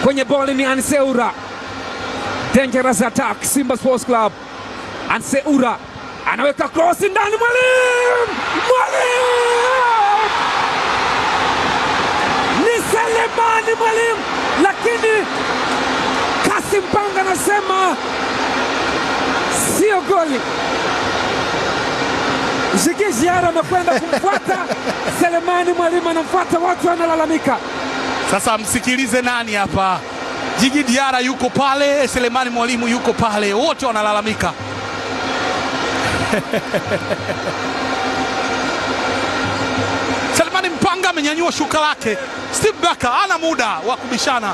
Kwenye boli ni Anseura. Dangerous attack Simba Sports Club. Anseura anaweka cross ndani, Mwalimu! Mwalimu! Ni Selemani Mwalimu, lakini Kasim Panga anasema sio goli. Djigui Diarra amekwenda kumfuata Selemani Mwalimu, anamfuata, watu wanalalamika. Sasa msikilize nani hapa? Djigui Diarra yuko pale, Selemani Mwalimu yuko pale, wote wanalalamika. Selemani Mpanga amenyanyua shuka lake. Steve Barker hana muda wa kubishana,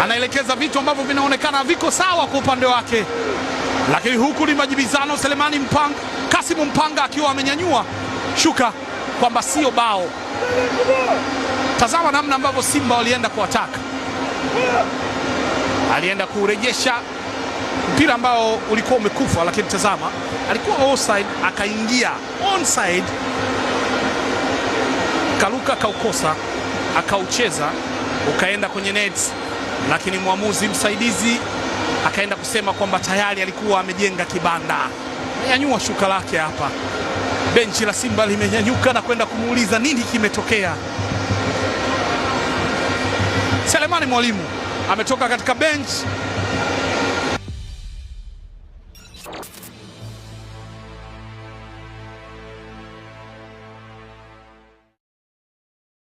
anaelekeza vitu ambavyo vinaonekana viko sawa kwa upande wake, lakini huku ni majibizano. Selemani Mpanga, Kasimu Mpanga akiwa amenyanyua shuka kwamba sio bao. Tazama namna ambavyo Simba walienda kuataka, alienda kurejesha mpira ambao ulikuwa umekufa, lakini tazama, alikuwa offside, akaingia onside, karuka, akaukosa, akaucheza, ukaenda kwenye net, lakini mwamuzi msaidizi akaenda kusema kwamba tayari alikuwa amejenga kibanda. Nyanyua shuka lake hapa, benchi la Simba limenyanyuka na kwenda kumuuliza nini kimetokea. Selemani Mwalimu ametoka katika bench